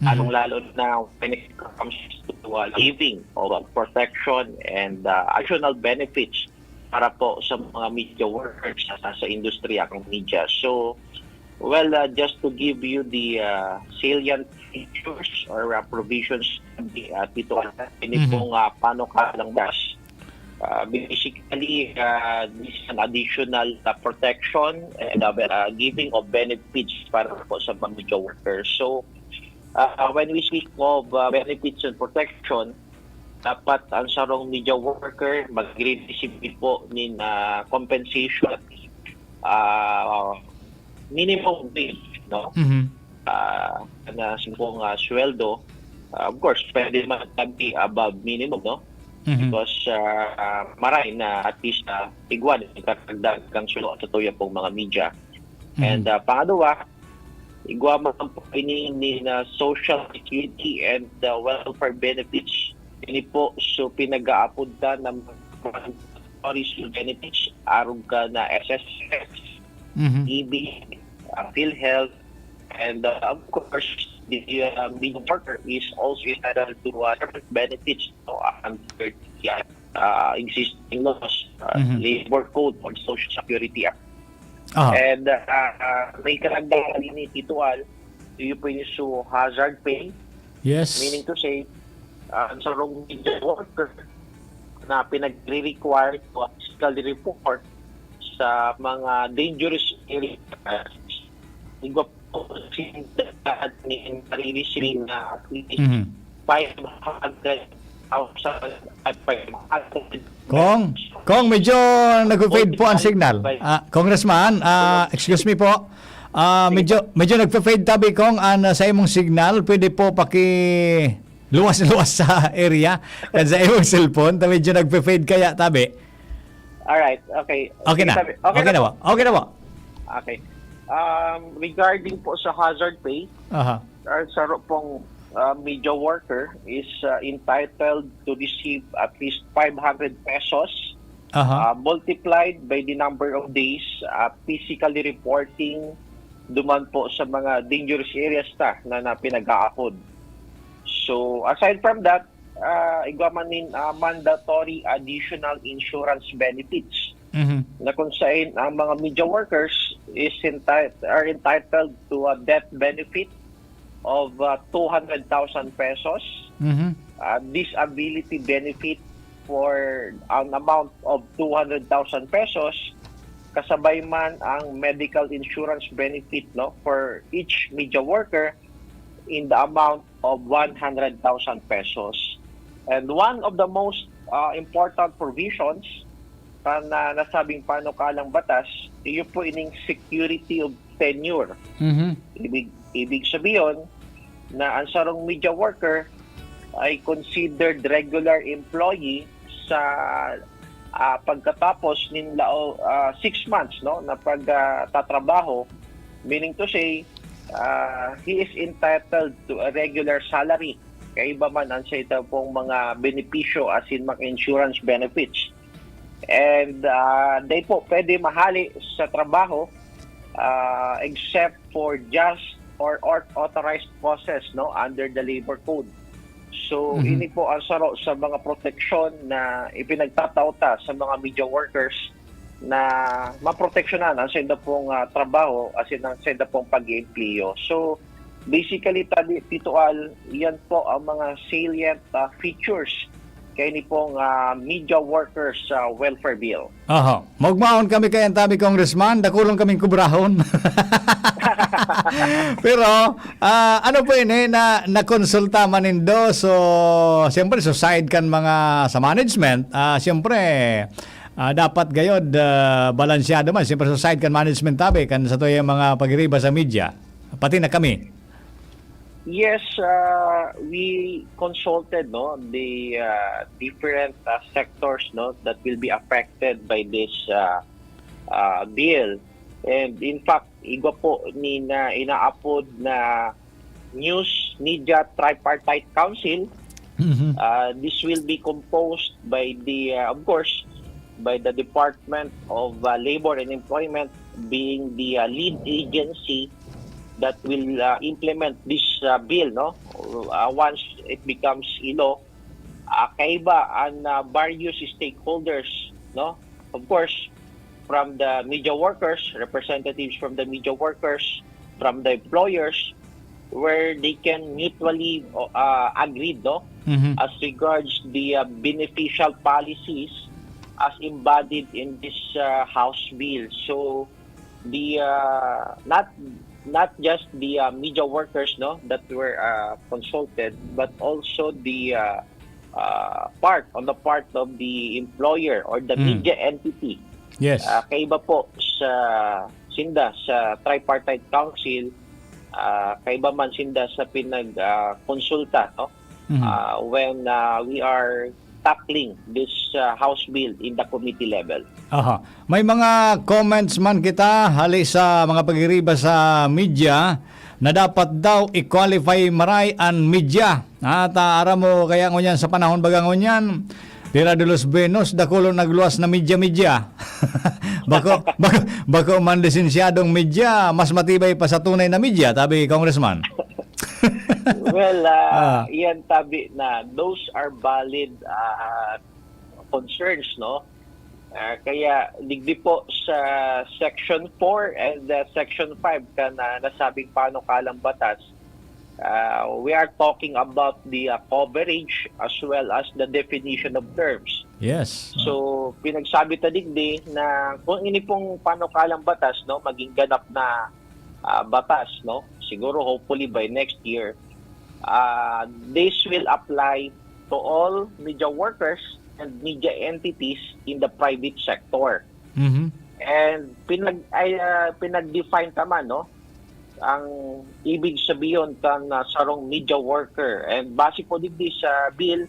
anong lalo na when it comes to uh, giving of uh, protection and uh, additional benefits para po sa mga media workers sa, sa industriya ng media. So, well, uh, just to give you the uh, salient features or uh, provisions uh, dito, ini pong uh, panukalang das. Uh, basically, uh, this is an additional uh, protection and uh, uh, giving of benefits para po sa mga media workers. So, uh, when we speak of uh, benefits and protection, dapat ang sarong media worker magre-receive po nin uh, compensation uh, minimum wage, no? Mhm. Uh, na simpong uh, sweldo. Uh, of course, pwede man tabi above minimum, no? Mhm. Because uh, maray na at least uh, igwa, nagkakagdag kang sweldo at tutuya pong mga media. Mhm. And uh, pangadwa, igwa man po ini ni na social security and uh, welfare benefits. Ini po so pinag-aapod ta ng mandatory benefits arog ka na S S S, Mhm. E B, uh, PhilHealth, and uh, of course, the uh, media worker is also entitled to uh, different benefits no, under the uh, existing laws, uh, Mhm. Labor Code or Social Security Act. Aha. And uh, uh, may karagdagan ini, Tito Al, iyo po yung so hazard pay, Yes. meaning to say, uh, ang sarong media worker na pinagre-require to physically report sa mga dangerous areas. Igwa po sin ni Marirish na at least Mhm. five hundred thousand at five hundred. Kong, Kong, medyo nag-fade po ang signal. Ah, Congressman, ah, excuse me po. Ah, medyo medyo nagfe-fade tabi, Kong, an sa imong signal. Pwede po paki luwas-luwas sa area kan sa imong cellphone ta medyo nagfe-fade kaya tabi. Alright, okay. Okay na. Sabi- Okay na po. Okay na po. Okay. Um, regarding po sa hazard pay, Aha. ang saro pong uh, media worker is uh, entitled to receive at least five hundred pesos Aha. uh, multiplied by the number of days uh, physically reporting duman po sa mga dangerous areas ta na, na pinag-aapod. So, aside from that, uh, igwa man nin uh, mandatory additional insurance benefits Mhm. na kung saan ang mga media workers is enti- are entitled to a death benefit of uh, two hundred thousand pesos, Mhm. uh, disability benefit for an amount of two hundred thousand pesos, kasabay man ang medical insurance benefit no for each media worker in the amount of one hundred thousand pesos. And one of the most uh, important provisions kan uh, nasabing panukalang batas, iyo po ining security of tenure. Mhm. Ibig, ibig sabihin na ang sarong media worker ay considered regular employee sa ah, pagkatapos nin lao ah, six months no na pagtatrabaho, meaning to say uh, he is entitled to a regular salary kaiba man ang sa ito pong mga benepisyo asin mga insurance benefits. And uh, they po pwede mahali sa trabaho uh, except for just or, or authorized causes no under the labor code. So, Mhm. ini po ang saro sa mga proteksyon na ipinagtatao ta sa mga media workers na maproteksyonan ang sa inda pong ah, trabaho asin ang sa inda pong pag-iempleo. So, basically, tabi, Tito Al, yan po ang mga salient ah, features kaini pong, ah, Media Workers, ah, Welfare Bill. Aha. Maugmaon kami kay antabi, Congressman. Dakulon kaming kubrahon. Pero, ah, ano po ini na nakonsulta man nindo? So, siyempre, so side kan mga sa management, ah, siyempre, ah, dapat gayod, ah, balansyado man. Siyempre, so side kan management tabi, kan sa tuyang mga pagiriba sa media. Pati na kami. Yes, uh, we consulted, no, the uh, different uh, sectors, no, that will be affected by this uh, uh, bill. And in fact, igwa po ni na inaapod na News Media Tripartite Council. Mhm. Uh, this will be composed by the, uh, of course, by the Department of uh, Labor and Employment being the uh, lead agency that will uh, implement this uh, bill, no? Uh, once it becomes a law, uh, kaiba ang uh, various stakeholders, no? Of course, from the media workers, representatives from the media workers, from the employers, where they can mutually uh, agreed, no? Mhm. As regards the uh, beneficial policies as embodied in this uh, House bill. So the uh, not not just the uh, media workers, no, that were uh, consulted, but also the uh, uh, part on the part of the employer or the Mm. media entity. Yes. Ah, kaiba po sa sinda sa tripartite council, ah, kaiba man sinda sa pinag ah, konsulta, no? Mhm. Ah, when ah, we are tackling this ah, House bill in the committee level. Aha. May mga comments man kita hali sa mga pagiriba sa media na dapat daw i-qualify maray an media. At ah, aram mo kaya ngunyan sa panahon baga ngunyan, Tira de los Buenos, dakulon nagluwas na media-media. bako, bako, bako man lisensyadong media, mas matibay pa sa tunay na media, tabi Congressman. Well, ah, Ah. Iyan tabi na those are valid ah, concerns, no? Ah, kaya digdi po sa Section four and ah, Section five kan ah, nasabing panukalang batas, ah, we are talking about the ah, coverage as well as the definition of terms. Yes. So, pinagsabi ta digdi na kung ini pong panukalang batas, no, maging ganap na ah, batas, no, siguro hopefully by next year, ah, this will apply to all media workers and media entities in the private sector. Mhm. And pinag ay, ah, pinag-define ta man, no, ang ibig sabihin kan ah, sarong media worker. And base po digdi sa bill,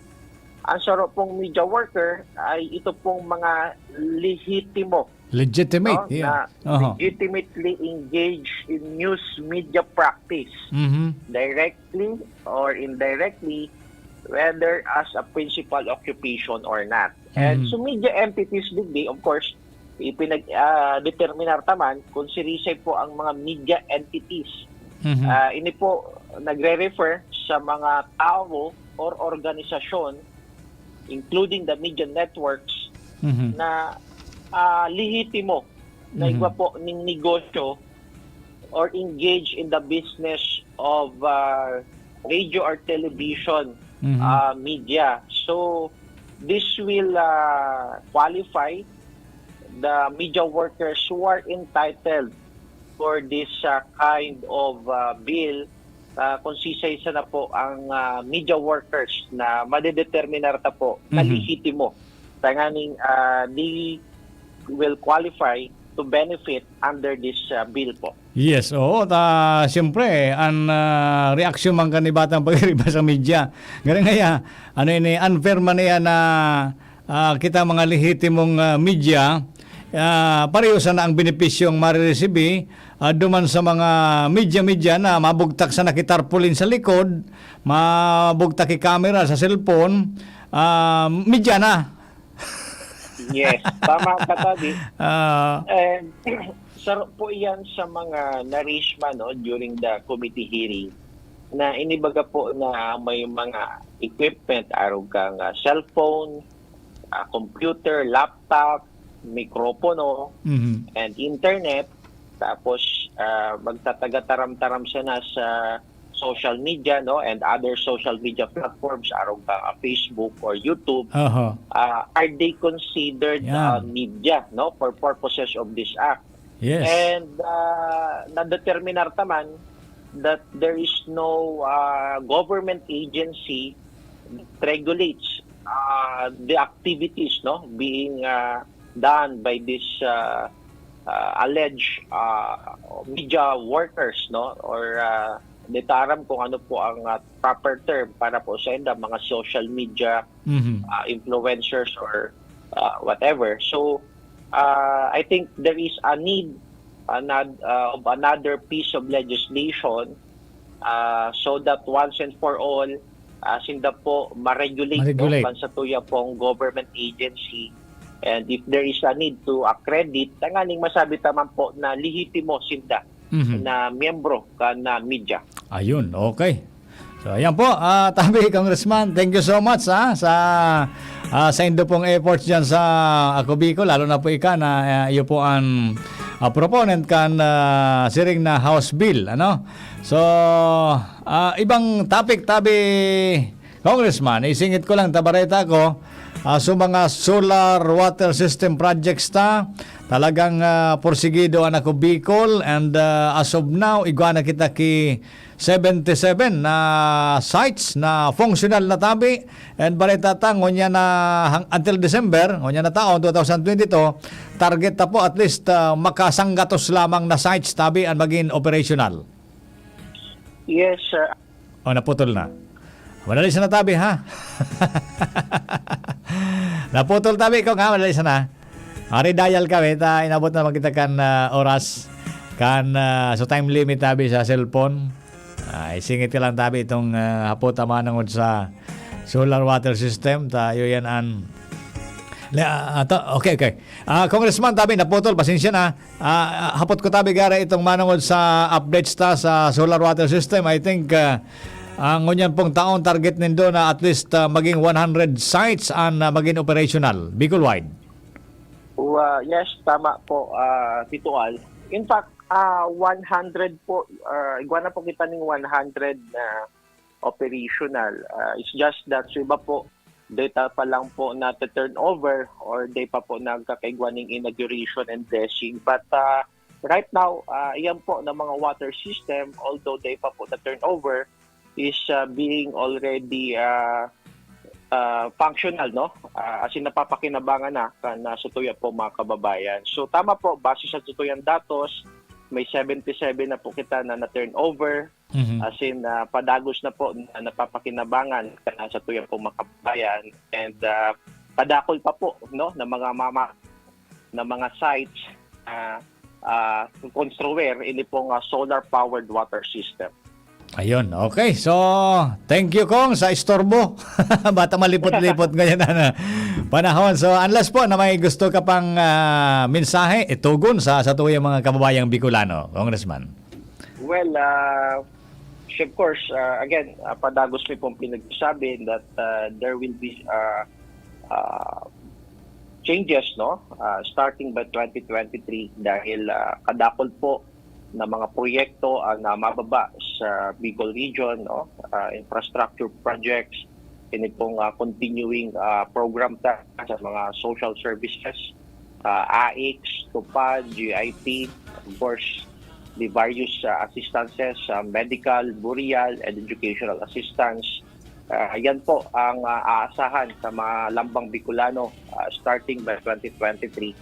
ang saro pong media worker ay ito pong mga lehitimo, Legitimate. no, Yeah. na Aha. legitimately engaged in news media practice, Mhm. directly or indirectly, whether as a principal occupation or not. And Mhm. so media entities digdi, of course, ipinag ah, determinar ta man kung sirisay po ang mga media entities. Mhm. Ah, ini po nagre-refer sa mga tawo or organisasyon, including the media networks, Mhm. na ah, lehitimo na Mhm. igwa po ning negosyo or engage in the business of ah, radio or television Mhm. ah, media. So this will ah, qualify the media workers who are entitled for this ah, kind of ah, bill, ah, kung sisay sana po ang ah, media workers na madedeterminar ta po na Mhm. lehitimo. Tanganing ah, they will qualify to benefit under this ah, bill po. Yes, oo. Ta, siyempre, ang ah, reaksyon man kan iba tang pag-iriba sa media. Ganun kaya, ano ini, unfair man niya na ah, kita mga lehitimong ah, media, ah, pareho sana ang benepisyong mariresibi, ah, duman sa mga media-media na mabugtak sa nakitarpaulin sa likod, mabugtak ki kamera sa cellphone, ah, media na. Yes, tama ka, Tabi. Ah, And saro po iyan sa mga na-raise man, no, during the committee hearing na inibaga po na may mga equipment, arog kang ah, cellphone, ah, computer, laptop, mikropono, mhm. and internet. Tapos ah, magtatagataram-taram sana sa social media, no, and other social media platforms, arog ka, ah, Facebook or YouTube, Aha. ah, are they considered Yan. ah, media, no, for purposes of this act? Yes. And uh, nadeterminar ta man that there is no uh, government agency that regulates uh, the activities, no, being uh, done by this uh, uh, alleged uh, media workers, no, or uh, di ta aram kung ano po ang uh, proper term para po sa inda, mga social media Mhm. uh, influencers or uh, whatever. So, uh, I think there is a need another, uh, of another piece of legislation uh, so that once and for all, uh, sinda po ma-regulate, Ma-regulate. No, kan satuya pong government agency. And if there is a need to accredit, tanganing masabi ta man po na lehitimo sinda Mhm. na miyembro kan uh, media. Ayun, okay. So, ayan po, ah, tabi, Congressman, thank you so much, ha, sa ah, sa indo pong efforts diyan sa Ako Bicol, lalo na po ika na ah, iyo po ang ah, proponent kan ah, siring na House Bill, ano? So, ah, ibang topic, tabi, Congressman, isingit ko lang, tabareta ko, ah, sa mga solar water system projects ta, talagang ah, porsigido an Ako Bicol, and ah, as of now, igwa na kita ki seventy-seven na sites na functional na tabi, and bareta ta, ngunya na hang, until December, ngunya na taon, two thousand twenty-two, target ta po at least ah, makasanggatos lamang na sites tabi ang maging operational. Yes, uh, O, naputol na. Madali sana tabi, ha? Naputol tabi ko nga, madali sana. Ari dial kami, ta inabot na makita kan ah, oras. Kan ah, so time limit tabi sa cellphone. Ay, singit ka lang tabi itong ah, hapot ta manangod sa solar water system. Tayo yan an... Le, ah, ato, okay, okay. Ah, Congressman, tabi, naputol, pasensya na. Ah, hapot ko tabi, gara itong manangod sa updates ta sa solar water system. I think ah, ang ngunyan pong taon, target nindo na at least ah, maging one hundred sites ang ah, maging operational, Bicol-wide. Wa-, yes, tama po, ah, Tito Al. In fact, ah, one hundred po, ah, igwa na po kita ning one hundred na operational. Ah, it's just that sa iba po, data pa lang po na turnover or day pa po nagkakaigwa ning inauguration and blessing. But ah, right now, ah, iyan po na mga water system, although day pa po na turnover, is ah, being already ah, ah, functional, no? Ah, as in, napapakinabangan na kan ah, sa tuya po, mga kababayan. So, tama po, base sa tutuyang datos, may seventy-seven na po kita na na-turnover. Mhm. As in, ah, padagos na po na napapakinabangan kan ah, sa tuya po, mga kababayan. And ah, padakol pa po, no, na mga mama, na mga sites na ah, construir ini pong ah, solar-powered water system. Ayun, okay. So, thank you, Kong, sa istorbo. Bata malipot-lipot ngayon na panahon. So, unless po na may gusto ka pang ah, mensahe, itugon sa sa tuyang mga kababayang Bicolano, Congressman. Well, uh, of course, uh, again, uh, padagos mi pong pinagsasabi that uh, there will be uh, uh, changes, no? Uh, starting by twenty twenty-three, dahil uh, kadakol po na mga proyekto ang uh, mababa sa Bicol region, no? Uh, infrastructure projects, ini pong uh, continuing uh, program ta sa mga social services, uh, AICS, TUPAD, GIP, of course, the various uh, assistances, uh, medical, burial, and educational assistance. Uh, yan po ang uh, aasahan sa mga lambang Bicolano uh, starting by twenty twenty-three.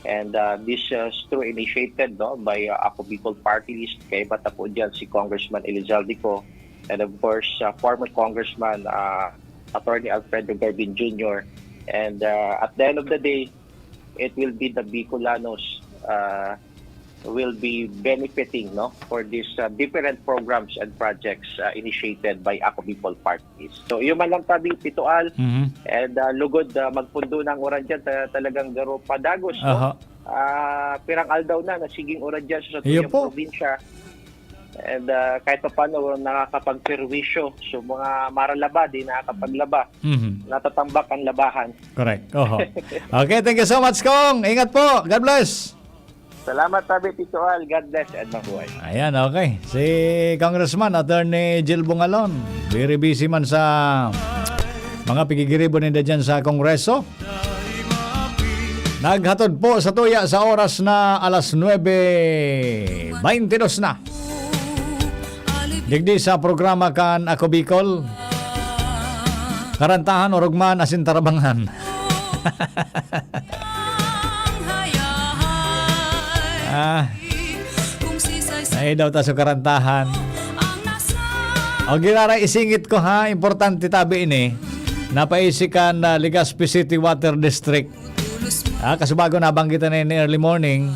And uh, this uh, is through initiated, no, by uh, Ako Bicol Party List. Kaiba ta po dyan si Congressman Elizalde Co. And of course, uh, former Congressman uh, Attorney Alfredo Garbin Junior. And uh, at the end of the day, it will be the Bicolanos uh, will be benefiting, no, for these uh, different programs and projects uh, initiated by Ako Bicol Party List. So, iyo man lang tabi, Tito Al, Mhm. and uh, lugod uh, magpundo ng uran dyan, ta- talagang garo padagos, no? Aha. Ah, pirang aldaw na nasiging uran dyan sa Iyo tuyang po. Probinsya. And uh, kahit pa paano nakakapagperwisyo. So, mga maralaba, di nakakapaglaba. Mhm. Natatambak ang labahan. Correct. Oho. Okay, thank you so much, Kong. Ingat po. God bless. Salamat tabi, Tito Al. God bless and mabuhay. Ayan, okay. Si Congressman Attorney Jill Bungalon, very busy man sa mga pigigiribo ninda dyan sa Kongreso. Naghatod po sa tuya sa oras na alas nuebe baintidos na. Digdi sa programa kan Ako Bicol, karantahan, orog man asin tarabangan. Ah, ay daw ta sa karantahan. O, giraray isingit ko, ha, importante tabi ini. Napaisi kan, ah, Legazpi City Water District. Ah, kasubago nabanggit na ni early morning.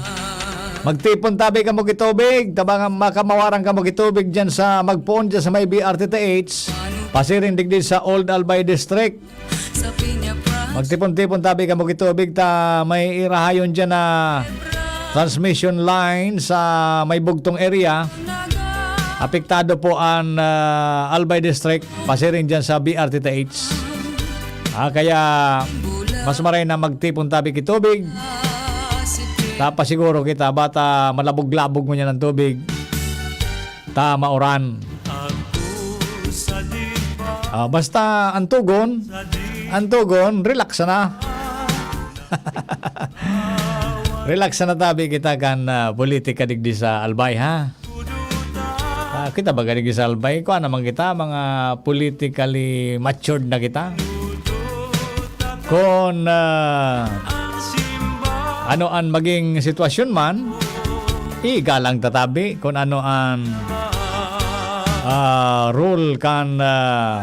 Magtipon tabi kamo kitubig, tabang makamawaran kamo kitubig dyan sa, magpoon dyan sa may B R T T H, pasiring digdi sa Old Albay District. Magtipon-tipon tabi kamo kitubig ta may irahayon dyan na transmission line sa may bugtong area. Apektado po an, ah, Albay District, pasiring dyan sa B R T T H. Ah, kaya mas maray na magtipon tabi kitubig. Tapasiguro kita, bata malabog-labog mo niyan ang tubig. Ta mauran. Ah, basta ang tugon, ang tugon, relax na. Relax na tabi kita kan, ah, politika digdi sa Albay, ha? Ah, kita ba digdi sa Albay? Kung naman kita, mga politically matured na kita. Kung, ah, ano an maging sitwasyon man, igalang tatabi kung ano an, ah, rule kan, ah,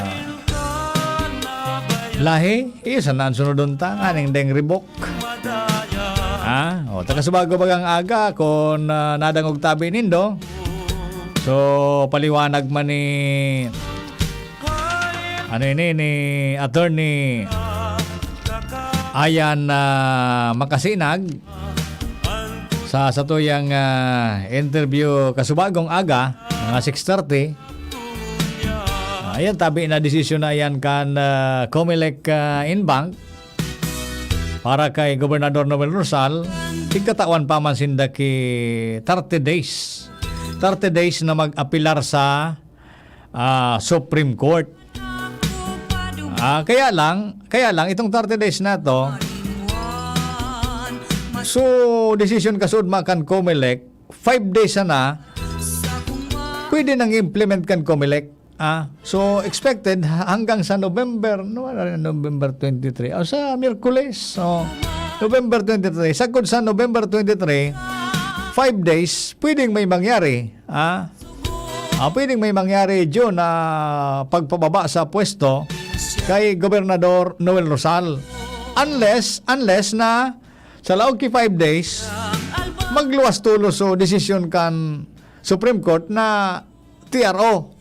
lahi. Iyo sana an sunodon ta, nganing deng ribok. Ah, o, taga Subago bagang aga, kung, ah, nadangog tabi nindo. So, paliwanag man ni, ano ini, ni Attorney Ayan, ah, Makasinag sa satuyang, ah, interview kasubagong aga, mga six thirty. Ah, ayan, tabi na desisyon na yan kan, ah, Comelec, ah, Inbank para kay Gobernador Noel Rosal, tigtatawan pa man sinda ki thirty days. Thirty days na mag-apilar sa, ah, Supreme Court. Ah, kaya lang, kaya lang, itong thirty days na to, so, desisyon kasud man kan Comelec, five days sana, pwede nang i-implement kan Comelec. Ah, so, expected ha-, hanggang sa November, no, ano rin, November twenty-three. O, sa Miyerkules, o, November twenty-three. Sagkod sa November twenty-three, five days, pwedeng may mangyari. Ah, ah, pwedeng may mangyari, Jun, na pagpababa sa pwesto kay Gobernador Noel Rosal. Unless, unless na sa laog ki five days, magluwas tolos o desisyon kan Supreme Court na T R O.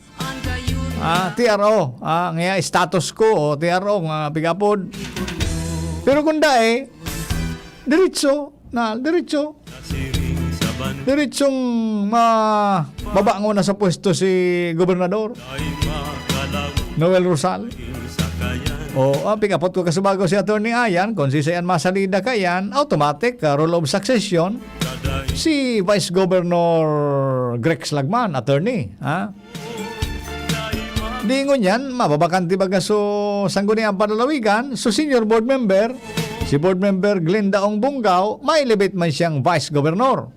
Ah, T R O. Ah, ngaya status quo o T R O nga pigapod. Pero kung dai, diretso na, diretso. Diretsong ma-, mabangon na sa pwesto si Gobernador Noel Rosal. O, ah, pigapod ko kasubago si Attorney Ayan, kung siisay an masalida kaiyan, automatic, ah, rule of succession, si Vice Governor Grex Lagman, attorney, ha? Di ngunyan, mababakante baga so Sangguniang Panlalawigan, so senior board member, si board member Glenda Ong Bunggaw, ma-elevate man siyang vice governor.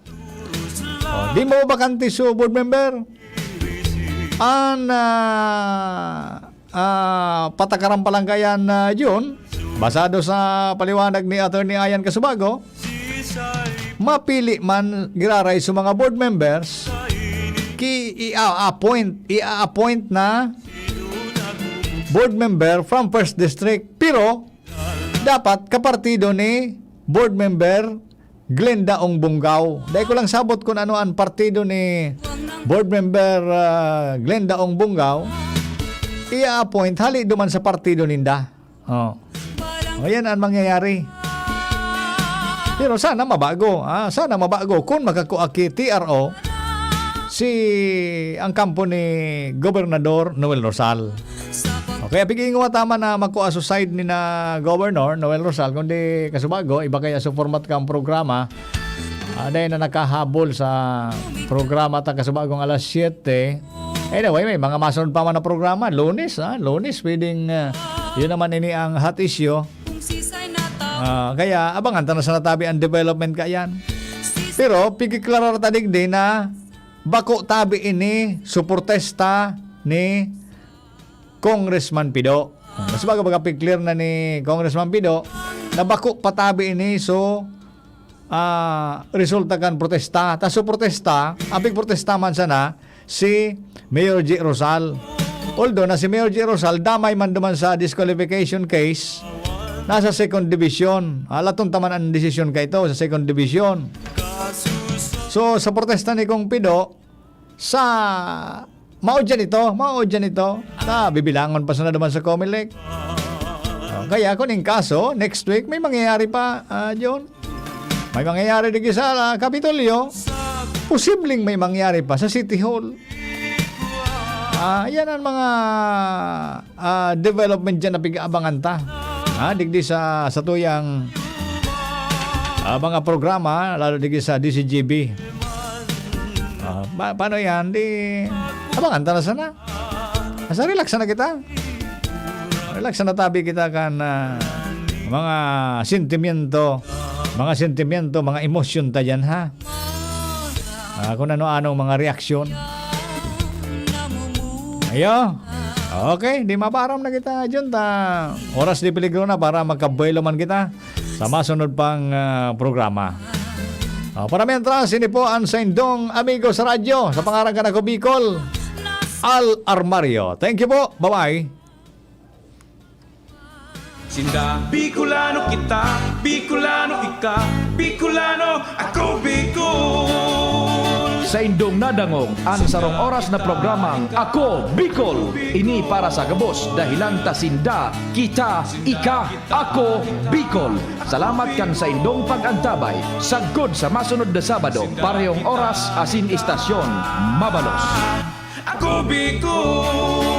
O, di mababakante so board member. An, ah, ah, patakaran pa lang kaiyan, ah, Jun, basado sa paliwanag ni Attorney Ayan Kasubago, mapili man giraray sa mga board members, ki-, i-a-appoint, i-a-appoint na board member from First District. Pero, dapat kapartido ni board member Glenda Ong Bunggaw. Dai ko lang sabot kung ano ang partido ni board member, ah, Glenda Ong Bunggaw. I-appoint, hali duman sa partido ninda. Oh. O, yan ang mangyayari. Pero sana mabago, ah, sana mabago kung makakua ki T R O si, ang kampo ni Gobernador Noel Rosal. Okay, apig ingon tama na makua sa side ni na Governor Noel Rosal, kundi kasubago, iba kaya sa format ka ang programa. Ah, dahil na nakahabol sa programa ta kasubagong alas siyete. Anyway, may mga masunod pa man na programa. Lunes, ha? Lunes, pwedeng, ah, yun naman ini ang hot issue. Ah, kaya abangan ta na sa natabi ang development kayan. Pero, pikiklarar ta digdi na bako tabi ini su protesta ni Congressman Pido. Mas baga baga clear na ni Congressman Pido na bako pa tabi ini su, ah, resulta kan protesta. Ta su protesta, ang pigprotesta man sana si Mayor G Rosal. Although na si Mayor G Rosal, damay man duman sa disqualification case, nasa second division. Alaton ta man ang desisyon kaito sa second division. So, sa protesta ni Cong Pido, sa mao dyan ito, mao dyan ito. Ta, bibilangon pa sana duman sa Comelec. Oh, kaya kung in kaso, next week, may mangyayari pa, ah, John. May mangyayari digdi sa, ah, Kapitolyo. Posibleng may mangyari pa sa City Hall. Ah, yan ang mga, ah, development dyan na pig-aabangan ta. Ah, digdi sa, sa tuyang, ah, mga programa, lalo digdi sa D C G B. Ah, pa-, paano yan? Di, abangan ta na sana. Basta relax na kita. Relax na tabi kita kan, ah, mga sentimiento, mga sentimiento, mga emosyon ta dyan, ha? Ah, kung ano-anong mga reaksyon. Ayo. Okay, di maparam na kita, Junta. Oras di peligro na para magkabuelo man kita sa masunod pang, ah, programa. Ah, para mientras, ini po ang saindong amigo sa radyo, sa pangaran kan Ako Bicol, Al Armario. Thank you po. Bye-bye. Sinda, Bicolano kita, Bicolano ika, Bicolano ako, Bicol. Saindong nadangog an sarong oras na programang Ako Bicol. Ini para sa gabos, dahelan ta sinda, kita, ika, ako, Bicol. Salamat kan saindong pag-antabay. Sagkod sa masunod na Sabado, parehong oras asin istasyon. Mabalos. Ako, Bicol.